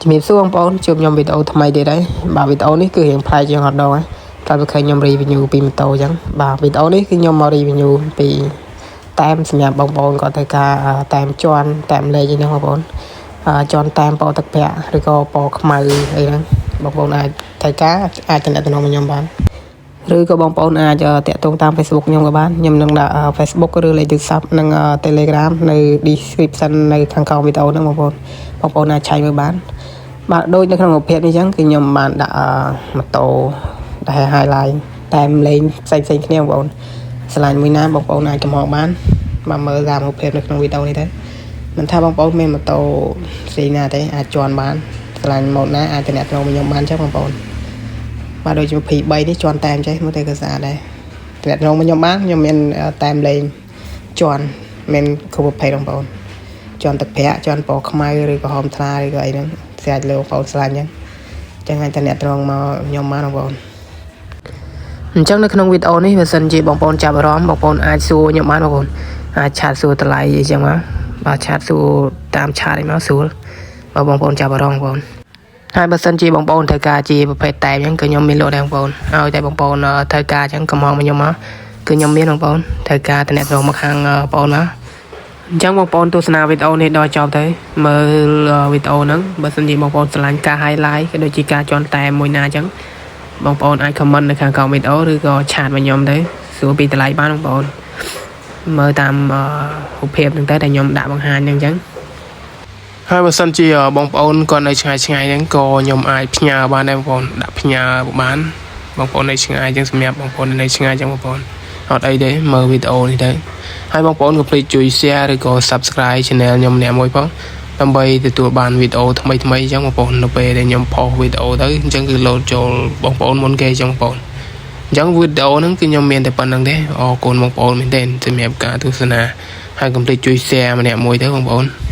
ជំរាបសួរបងប្អូនជួបខ្ញុំវីដេអូថ្មីទៀតហើយបាទវីដេអូនេះគឺរៀងប្លែកជាងអត់ដងហើយតែវាឃើញខ្ញុំ review ពីម៉ូតូអញ្ចឹងបាទវីដេអូនេះគឺខ្ញុំមក review ពីតែមសម្រាប់បងប្អូនគាត់ត្រូវការតែមជាន់តែមលេខអីហ្នឹងបងប្អូនជាន់តែមពណ៌ទឹកប្រាក់ឬក៏ពណ៌ខ្មៅអីហ្នឹងបងប្អូនអាចត្រូវការអាចទំនាក់ទំនងមកខ្ញុំបានឬក៏បងប្អូនអាចតាក់ទងតាម Facebook ខ្ញុំក៏បានខ្ញុំនឹងដាក់ Facebook ឬលេខទូរស័ព្ទនិង Telegram នៅ description នៅខាងក្រោមវីដេអូហ្នឹងបងប្អូនបងប្អូនអាចឆែកមើលបាន បាទដូចនៅក្នុងរូបភាពនេះអញ្ចឹងគឺខ្ញុំបានដាក់ម៉ូតូដែល highlight តែមលេងផ្សេងផ្សេងគ្នាបងប្អូនឆ្លាញ់មួយណាបងប្អូនអាចកំហបានបាទមើលតាមរូបភាពនៅក្នុងវីដេអូនេះទៅមិនថាបងប្អូនមានម៉ូតូផ្សេងណាទេអាចជន់បានឆ្លាញ់ម៉ូតណាអាចតំណែងមកខ្ញុំបានចឹងបងប្អូនបាទដូចជា P3 នេះជន់តែមចេះមើលទៅក៏ស្អាតដែរតំណែងមកខ្ញុំបានខ្ញុំមានតែមលេងជន់មានគ្រប់ប្រភេទបងប្អូន ជាន់ទឹកប្រាក់ជាន់ពណ៌ខ្មៅឬក្រហមថ្លាឬក៏អីហ្នឹងស្អាតលើបងប្អូនស្លាញ់អញ្ចឹងអញ្ចឹងអាចតំណែងមកខ្ញុំបានបងប្អូនអញ្ចឹងនៅក្នុងវីដេអូនេះបើសិនជាបងប្អូនចាប់អារម្មណ៍បងប្អូនអាចសួរខ្ញុំបានបងប្អូនអាច chat សួរតម្លៃអីចឹងមកបាទ chat សួរតាម chat អីមកស្រួលបើបងប្អូនចាប់អារម្មណ៍បងប្អូនហើយបើសិនជាបងប្អូនត្រូវការជាប្រភេទតែមអញ្ចឹងក៏ខ្ញុំមានលក់ដែរបងប្អូនឲ្យតែបងប្អូនត្រូវការអញ្ចឹងកំងមកខ្ញុំមកគឺខ្ញុំមានបងប្អូនត្រូវការតំណែងមកខាងបងប្អូនមក អញ្ចឹងបងប្អូនទស្សនាវីដេអូនេះដល់ចប់ទៅមើលវីដេអូហ្នឹងបើសិនជាបងប្អូនស្រឡាញ់ការ highlight ក៏ដូចជាការជន់តែមួយណាអញ្ចឹងបងប្អូនអាច comment នៅខាងក្រោមវីដេអូឬក៏ chat មកខ្ញុំទៅសួរពីតម្លៃបានបងប្អូនមើលតាមរូបភាពហ្នឹងទៅដែលខ្ញុំដាក់បង្ហាញហ្នឹងអញ្ចឹង ហើយបើសិនជាបងប្អូនគាត់នៅឆ្ងាយឆ្ងាយហ្នឹងក៏ខ្ញុំអាចផ្ញើបានដែរបងប្អូនដាក់ផ្ញើបានបងប្អូននៅឆ្ងាយអញ្ចឹងសម្រាប់បងប្អូននៅឆ្ងាយអញ្ចឹងបងប្អូនអត់អីទេមើលវីដេអូនេះទៅហើយបងប្អូនកុំភ្លេចជួយ share ឬក៏ subscribe channel ខ្ញុំម្នាក់មួយផងដើម្បីទទួលបានវីដេអូថ្មីថ្មីអញ្ចឹងបងប្អូននៅពេលដែលខ្ញុំ post វីដេអូទៅអញ្ចឹងគឺ load ចូលបងប្អូនមុនគេអញ្ចឹងបងប្អូនអញ្ចឹងវីដេអូហ្នឹងគឺខ្ញុំមានតែប៉ុណ្្នឹងទេអរគុណបងប្អូនមែនទែនសម្រាប់ការទស្សនាហើយកុំភ្លេចជួយ share ម្នាក់មួយទៅបងប្អូន។